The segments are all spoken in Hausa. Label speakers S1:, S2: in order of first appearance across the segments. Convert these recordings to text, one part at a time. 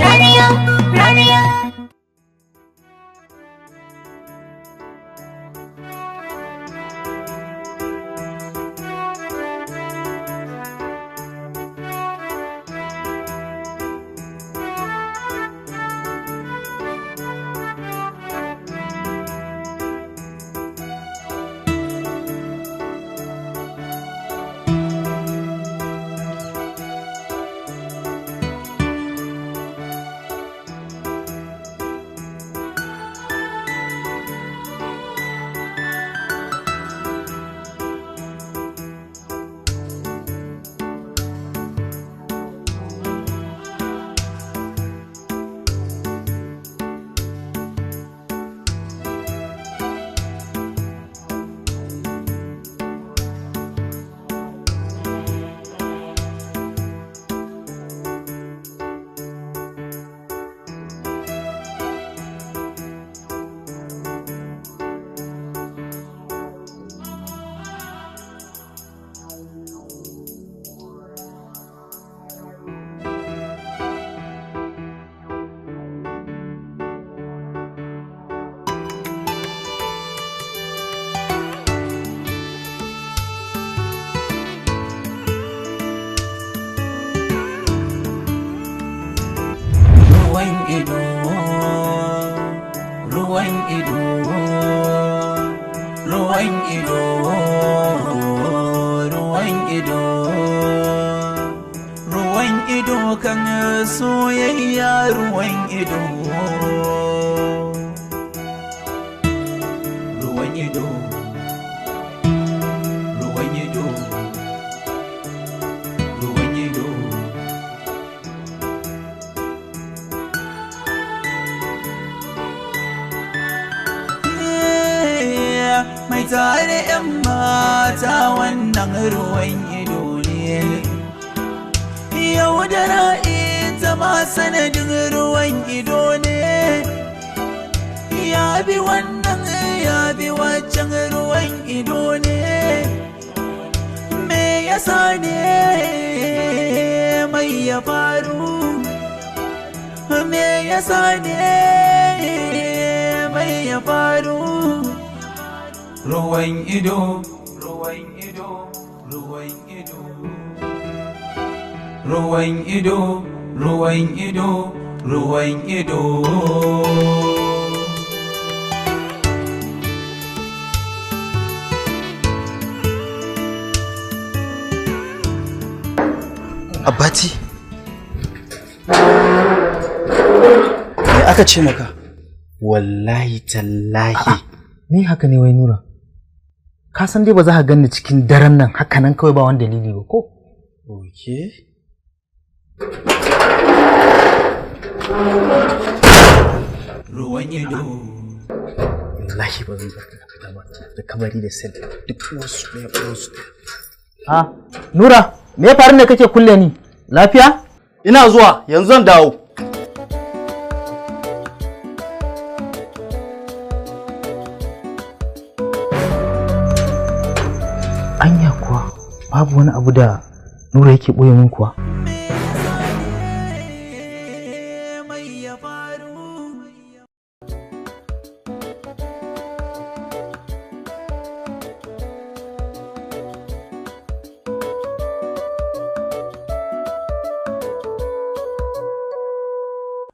S1: Rariya, rariya.
S2: Ruwan ido, ruwan ido, ruwan ido, ruwan ido, ruwan ido kan soyayya, ruwan ido, ruwan ido, ruwan ido, ruwan ido. Mai tare 'yan mata, wannan ruwan ido ne. Yaudara ita ma sanadin ruwan ido ne. Ya bi wannan, ya bi waccan, ruwan ido ne. Me yasa ne mai ya faru? Me yasa ne mai ya faru? Ruwan ido, ruwan ido, ruwan ido, ruwan ido, ruwan ido, ruwan ido.
S3: Abbati, me aka ce maka?
S4: Wallahi tallahi.
S5: Me haka ne wai, Nura? Ka san dai ba za ka ganni cikin daren nan haka nan kawai ba wani dalili ba ko?
S3: Okay.
S2: Ruwan ido.
S5: Wallahi ba zan barka ka fita ba, da kabari da sel duk wasu ɗaya wasu ɗaya. Ah, Nura, me ya faru ne kake kulle ni? Lafiya?
S3: Ina zuwa, yanzu zan dawo.
S5: Anya kuwa babu wani abu da Nura yake ɓoye min kuwa?
S2: Mai ya faru?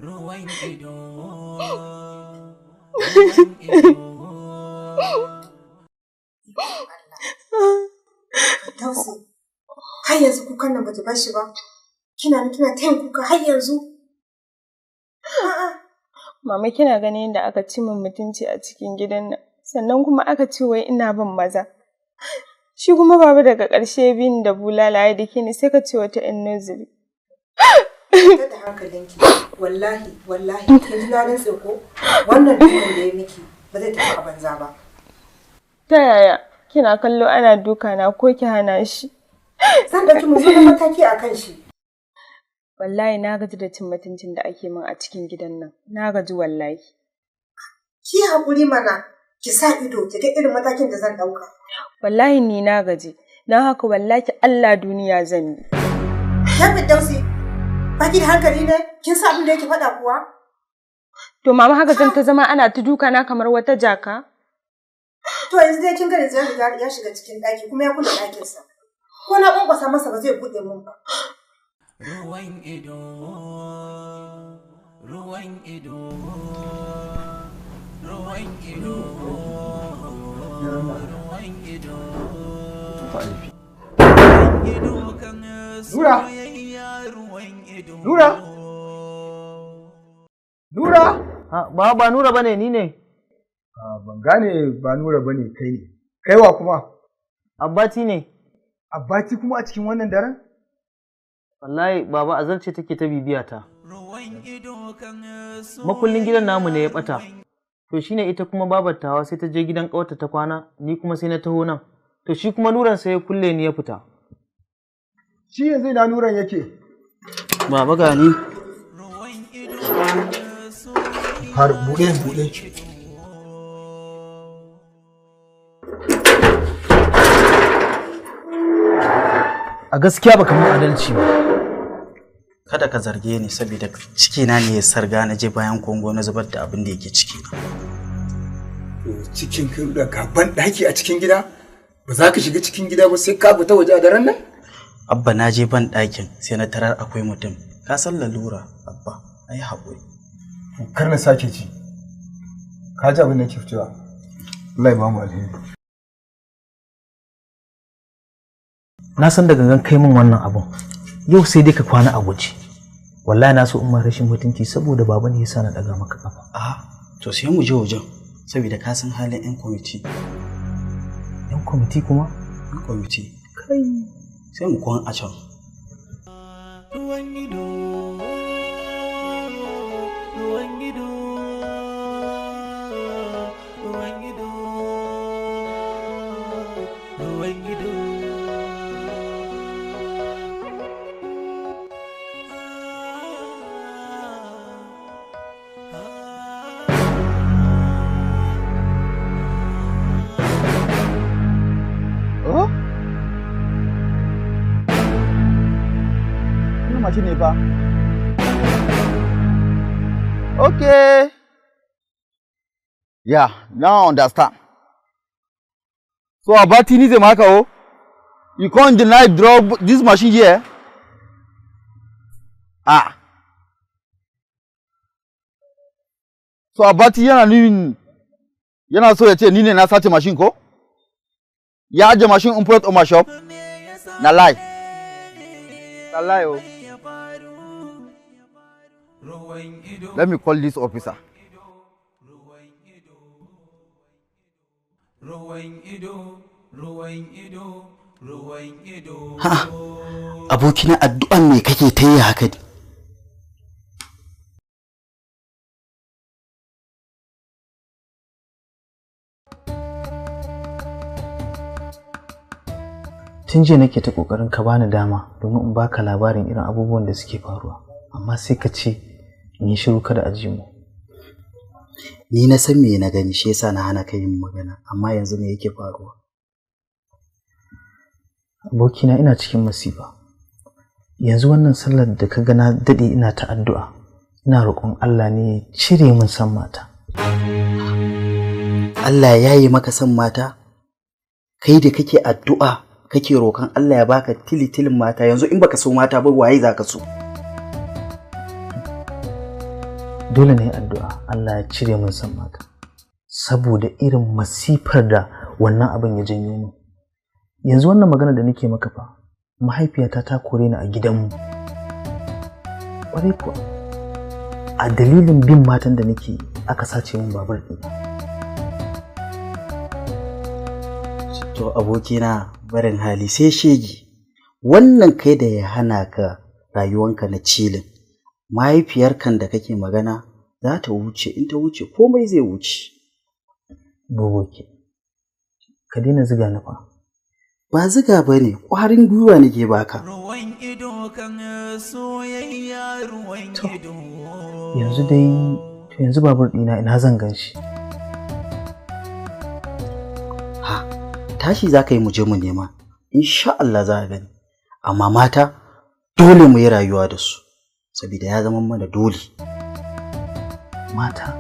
S2: Ruwan ido, ruwan ido.
S6: Tausi, har yanzu kukan nan bata bashi ba. Kina nan kina ta yin kuka har yanzu. A'a.
S7: Mama, kina ganin yadda aka ci min mutunci a cikin gidan nan, sannan kuma aka ce wai ina bin maza. Shi kuma baba daga ƙarshe ya bi ni da bulala ya dake ni sai ka ce wata 'yan nursery.
S6: Kwantar da hankalinki. Wallahi, wallahi, kin ji na rantse ko? Wannan dukan da ya miki ba zai tafi a banza ba.
S7: Ta yaya kina kallo ana duka na ko ki hana shi?
S6: Zan ɗauki mummunan mataki a kan shi.
S7: Wallahi na gaji da cin mutuncin da ake min a cikin gidan nan. Na gaji wallahi.
S6: Ki haƙuri mana, ki sa ido, ki ga irin matakin da zan ɗauka.
S7: Wallahi ni na gaji. Don haka wallahi Allah duniya zan bi.
S6: Ya Firdausi, Baki da hankali ne? Kin sa abin da yake faɗa kuwa?
S7: To mama haka zan ta zama ana ta duka na kamar wata jaka.
S6: To yanzu dai kin ga yanzu ya riga ya shiga cikin ɗaki kuma ya kulle ɗakinsa. Ko na ƙwanƙwasa masa ba zai buɗe mun ba.
S2: Ruwan ido, ruwan ido, ruwan ido, ruwan ido.
S8: Nura! Nura! Nura!
S5: Ba ba Nura bane ni ne.
S8: Ban gane ba Nura bane kai ne. Kaiwa kuma?
S5: Abbati ne.
S8: Abbati kuma a cikin wannan daren?
S5: Wallahi baba azalce take ta bibiya ta. Makullin gidan namu ne ya bata. To shine ita kuma babar tawa sai ta je gidan ƙawarta ta kwana, ni kuma sai na taho nan. To shi kuma Nuran sai ya kulle ni ya fita.
S8: Shi yanzu ina Nuran yake?
S3: Baba gani.
S8: Har buɗe buɗe.
S5: A gaskiya baka mun adalci ba.
S3: Kada ka zarge ni saboda cikina ne ya sarga na je bayan kongo na zubar da abin da yake cikina.
S8: Cikin ka gaban ɗaki a cikin gida? Ba za ka shiga cikin gida ba sai ka fita waje a daren nan?
S3: Abba na je ban ɗakin sai na tarar akwai mutum. Ka san lalura, Abba, ai haƙuri.
S8: Kar na sake ci. Ka ji abin da ke fitowa. Allah ya ba mu alheri.
S5: Na san da gangan kai min wannan abun. Yau sai dai ka kwana a guje. Wallahi na so in ma rashin mutunci saboda baba ne yasa na daga maka kafa.
S3: A to sai mu je wajen saboda ka san halin 'yan kwamiti.
S5: 'Yan kwamiti kuma?
S3: 'Yan kwamiti.
S5: Kai.
S3: Sai mu kwan a can.
S2: Ruwan ido, ruwan ido, ruwan ido, ruwan ido.
S9: Mashin ne fa. Okay. Yeah, now I understand. So Abati needs a marker, oh? You can't deny drop this machine here. Ah. So Abati yana nufin yana so ya ce ni ne na sace machine ko? Ya aje machine in front of my shop? Na lie. Na lie, oh. Let me call this officer.
S3: Ha, abokina addu'an me kake ta yi haka ne?
S5: Tun jiya nake ta kokarin ka bani dama domin in baka labarin irin abubuwan da suke faruwa, amma sai ka ce in yi shiru kada a ji mu.
S3: Ni na san me na gani shi yasa na hana ka yin magana, amma yanzu me yake faruwa?
S5: Abokina ina cikin masifa. Yanzu wannan sallar da ka ga na daɗe ina ta addu'a, ina roƙon Allah ne ya cire min san mata.
S3: Allah ya yi maka san mata? Kai da kake addu'a kake roƙon Allah ya baka tilitilin mata, yanzu in baka so mata ba waye zaka so?
S5: Dole ne addu'a Allah ya cire min san mata saboda irin masifar da wannan abin ya janyo min. Yanzu wannan magana da nake maka fa, mahaifiyata ta kore ni a gidanmu. Ƙwarai kuwa, a dalilin bin matan da nake aka sace min babur ɗina.
S3: To abokina barin hali sai shegi. Wannan kai da ya hana ka rayuwanka na cilin. Mahaifiyarkan da kake magana za ta wuce, in ta wuce komai zai wuce.
S5: Boboke, ka daina ziga ni fa.
S3: Ba ziga ba ne, ƙwarin gwiwa nake baka.
S2: Ruwan ido kan soyayya ruwan ido.
S5: Yanzu dai, to yanzu babur ɗina ina zan gan shi.
S3: Ha, tashi za ka yi mu je mu nema, insha Allah za a gani. Amma mata dole mu yi rayuwa da su. Saboda ya zama mana dole.
S5: Mata,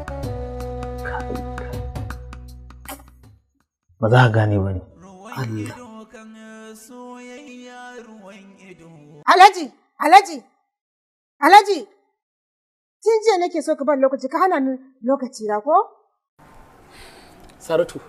S5: ba za ka gane ba ne.
S3: Allah.
S6: Alhaji, Alhaji, Alhaji, tun jiya nake so ka bar lokaci, ka hana ni lokaci na ko?
S10: Saratu,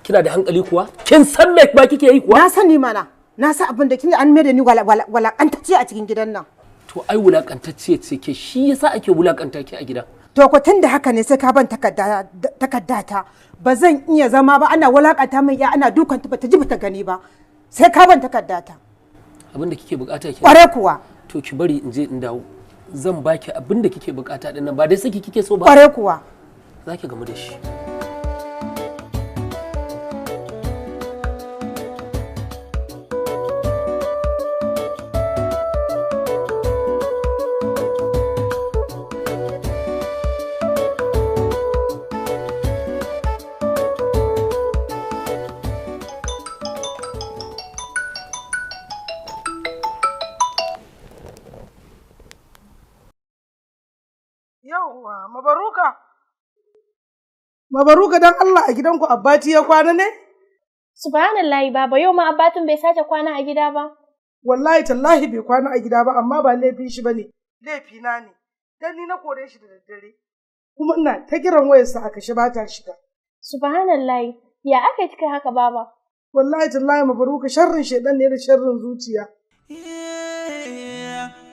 S10: kina da hankali kuwa? Kin san me ba kike yi kuwa?
S6: Na sani mana, na san abin da kin an mai da ni walakantacce a cikin gidan nan.
S10: To ai wulakantacce ce ke, shi yasa ake wulakanta ki a gida.
S6: To ko tun da haka ne sai ka ban takarda ta. Ba zan iya zama ba ana wulakanta min ya ana dukan ta bata ji bata gani ba. Sai ka ban takarda ta.
S10: Abin da kike bukata ke.
S6: Kware kuwa.
S10: To ki bari in je in dawo. Zan baki abin da kike bukata din nan, ba dai saki kike so ba.
S6: Kware kuwa.
S10: Zaki gamu da shi.
S11: Yawwa, mabaruka. Mabaruka, dan Allah a gidanku Abbati ya kwana ne?
S12: Subhanallahi baba, yau ma Abbatin bai sace kwana a gida ba.
S11: Wallahi tallahi bai kwana a gida ba, amma ba laifin shi bane. Laifina ne. Dan ni na kore shi da daddare. Kuma ina ta kiran wayarsa a kashe ba ta shiga.
S12: Subhanallahi, ya aka yi kika haka baba?
S11: Wallahi tallahi mabaruka, sharrin shedan ne da sharrin zuciya.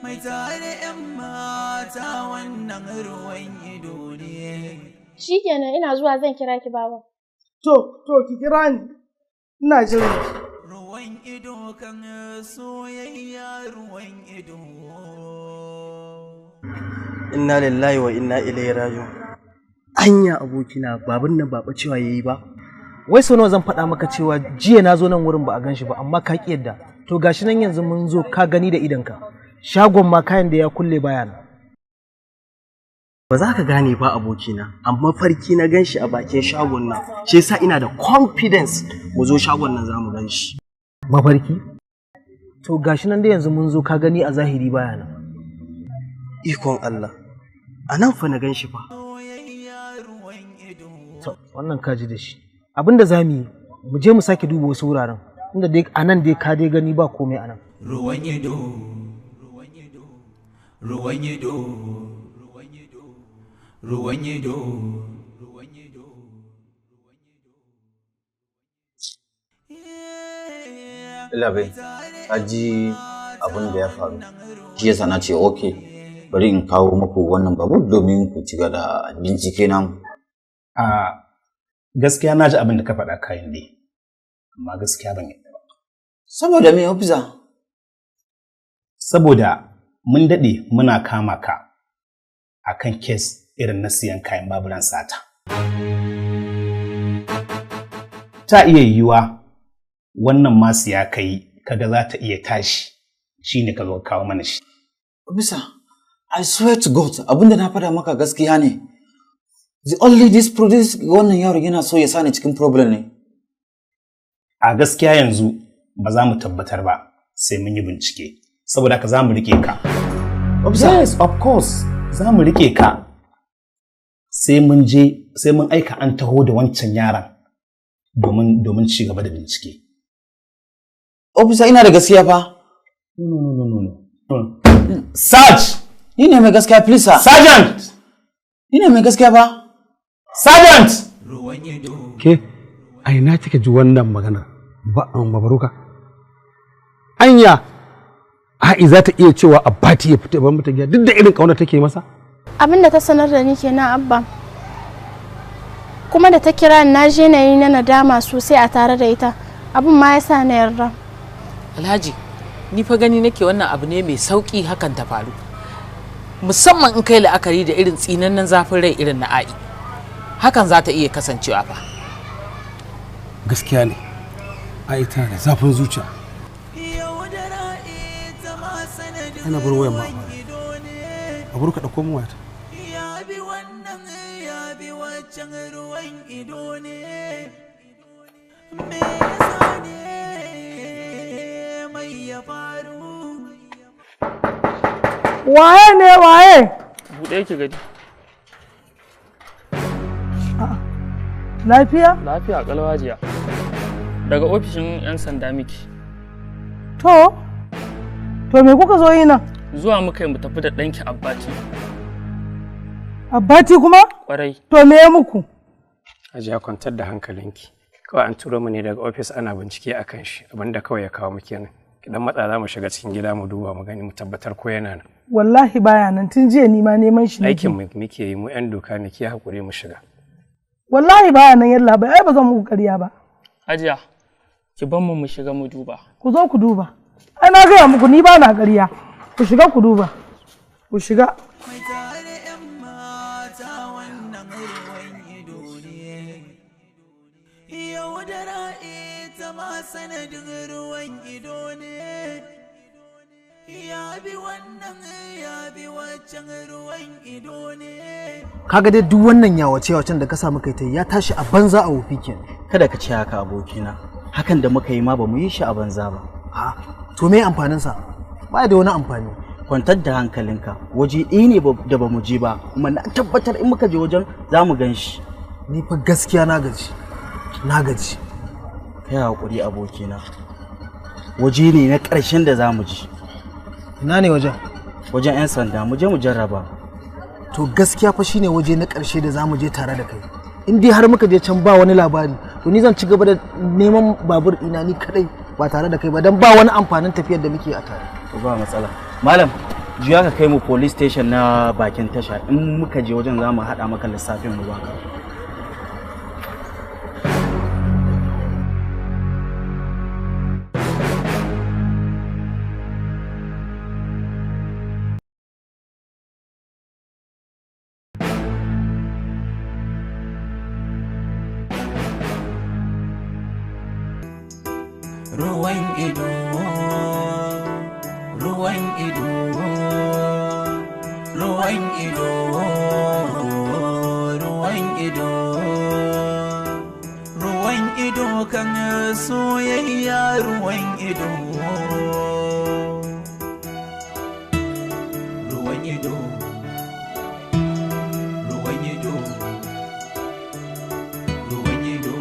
S2: Mai tare 'yan mata wannan ruwan ido ne.
S12: Shikenan, ina zuwa zan kira ki baba.
S11: To, ki kira ni. Ina jiran ki.
S2: Ruwan ido kan soyayya ruwan ido.
S4: Inna lillahi wa inna ilaihi raji'un. Anya abokina, babun nan ba bacewa yayi ba.
S5: Wai sau nawa zan faɗa maka cewa jiya na zo nan wurin ba a gan shi ba, amma ka ƙi yadda. To gashi nan yanzu mun zo ka gani da idonka. Shagon ma kayan da ya kulle baya nan.
S4: Ba za ka gane ba abokina, amma farki na gan shi a bakin shagon nan. Shi yasa ina da confidence mu zo shagon nan za mu gan shi.
S5: Mafarki? To gashi nan da yanzu mun zo ka gani a zahiri baya nan.
S4: Ikon Allah. A nan fa na gan shi fa.
S5: To wannan ka ji da shi. Abin da za mu yi, mu je mu sake duba wasu wuraren. Inda dai a nan dai ka dai gani ba komai a nan.
S2: Ruwan ido, ruwan ido, ruwan ido, ruwan ido.
S9: Labai, ka ji abin da ya faru. Shi yasa na ce okay, bari in kawo muku wannan babur domin ku ci gaba da bincike namu.
S13: A gaskiya na ji abin da ka faɗa kayan dai, amma gaskiya ban yadda ba.
S9: Saboda me, officer?
S13: Saboda mun daɗe muna kama ka a kan kes irin na siyan kayan baburan sata. Ta iya yiwuwa wannan ma siya kai kaga za ta iya tashi shi ne ka zo kawo mana shi.
S9: Officer, I swear to God, abin da na faɗa maka gaskiya ne. The only this produce wannan yaro yana so ya sani cikin problem ne.
S13: A gaskiya yanzu ba za mu tabbatar ba sai mun yi bincike. Saboda haka za mu rike ka. Yes, of course, za mu rike ka. Sai mun je, sai mun aika an taho da wancan yaron domin ci gaba da bincike.
S9: Officer, ina da gaskiya fa.
S13: No, no, no, no, no. Sarge!
S9: Ni ne mai gaskiya, please sir.
S13: Sergeant!
S9: Ni ne mai gaskiya fa.
S13: Sergeant!
S14: Ke, a ina kika ji wannan magana? Ba mabaruka. Anya, A'i za ta iya cewa Abbati ya fita bar mata gida duk da irin kauna take masa?
S12: Abin da ta sanar da ni kenan abba. Kuma da ta kira ni na je na yi na nadama sosai a tare da ita. Abin ma ya sa na yarda.
S15: Alhaji, ni fa gani nake wannan abu ne mai sauki hakan ta faru. Musamman in kai la'akari da irin tsinannen zafin rai irin na A'i. Hakan za ta iya kasancewa fa.
S14: Gaskiya ne. A'i tana da zafin zuciya. Ana bar wayan ma. A bar ka ɗauko min wayata.
S2: Ya bi wannan ya bi waccan ruwan ido ne. Me yasa ne mai ya faru?
S11: Waye ne waye?
S16: Buɗe ki gani.
S11: Lafiya?
S16: Lafiya ƙalau Hajiya. Daga ofishin 'yan sanda miki.
S11: To, to me kuka zo yi nan?
S16: Zuwa muka yi mu tafi da ɗanki Abbati.
S11: Abbati kuma?
S16: Ƙwarai.
S11: To me ya muku?
S17: Hajiya kwantar da hankalinki. Kawai an turo mu ne daga ofis ana bincike a kan shi abinda kawai ya kawo mu kenan. Idan matsa za mu shiga cikin gida mu duba mu gani mu tabbatar ko yana nan.
S11: Wallahi baya nan tun jiya ni ma neman shi nake.
S17: Aikin mu muke yi mu 'yan doka ne ki hakuri mu shiga.
S11: Wallahi baya nan yalla bai ai ba zan muku ƙarya ba.
S16: Hajiya, ki bar mu mu shiga mu duba.
S11: Ku zo ku duba. Ai na gaya muku ni ba na ƙarya. Ku shiga ku duba. Ku shiga.
S2: Yaudara ita ma sanadin ruwan ido ne. Ya bi wannan ya bi waccan ruwan ido ne.
S5: Kaga dai duk wannan yawace yawacen da ka sa muka yi ta yi, ya tashi a banza a wofi kenan.
S3: Kada ka ce haka abokina. Hakan da muka yi ma ba mu yi shi a banza ba.
S5: Ha, to me amfanin sa? Ba da wani amfani.
S3: Kwantar da hankalinka. Waje ɗaya ne da ba mu je ba, kuma na tabbatar in muka je wajen za mu gan shi.
S5: Ni fa gaskiya na gaji. Na gaji.
S3: Kai hakuri abokina. Waje ne na ƙarshen da za mu je.
S5: Ina ne wajen?
S3: Wajen 'yan sanda, mu je mu jarraba.
S5: To gaskiya fa shine waje na ƙarshe da za mu je tare da kai. In dai har muka je can ba wani labari, to ni zan ci gaba da neman babur ɗina ni kadai ba tare da kai ba don ba wani amfanin tafiyar da muke a tare.
S3: To ba matsala. Malam, juya ka kai mu police station na bakin tasha. In muka je wajen za mu haɗa maka lissafin mu baka.
S2: Ruwan ido, ruwan ido, ruwan ido, ruwan ido, ruwan ido kan soyayya ruwan ido, ruwan ido, ruwan ido, ruwan ido.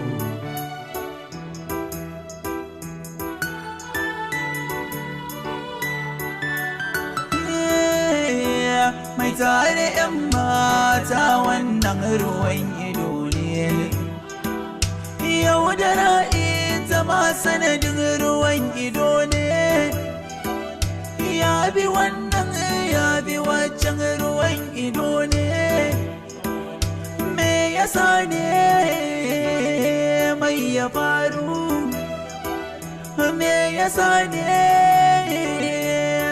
S2: Mai tare 'yan mata wannan ruwan ido ne. Yaudara ita ma sanadin ruwan ido ne. Ya bi wannan ya bi waccan ruwan ido ne. Me yasa ne mai ya faru? Me yasa ne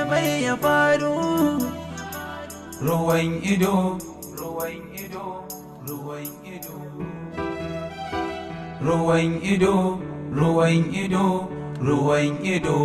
S2: mai ya faru? Ruwan ido, ruwan ido, ruwan ido, ruwan ido, ruwan ido, ruwan ido.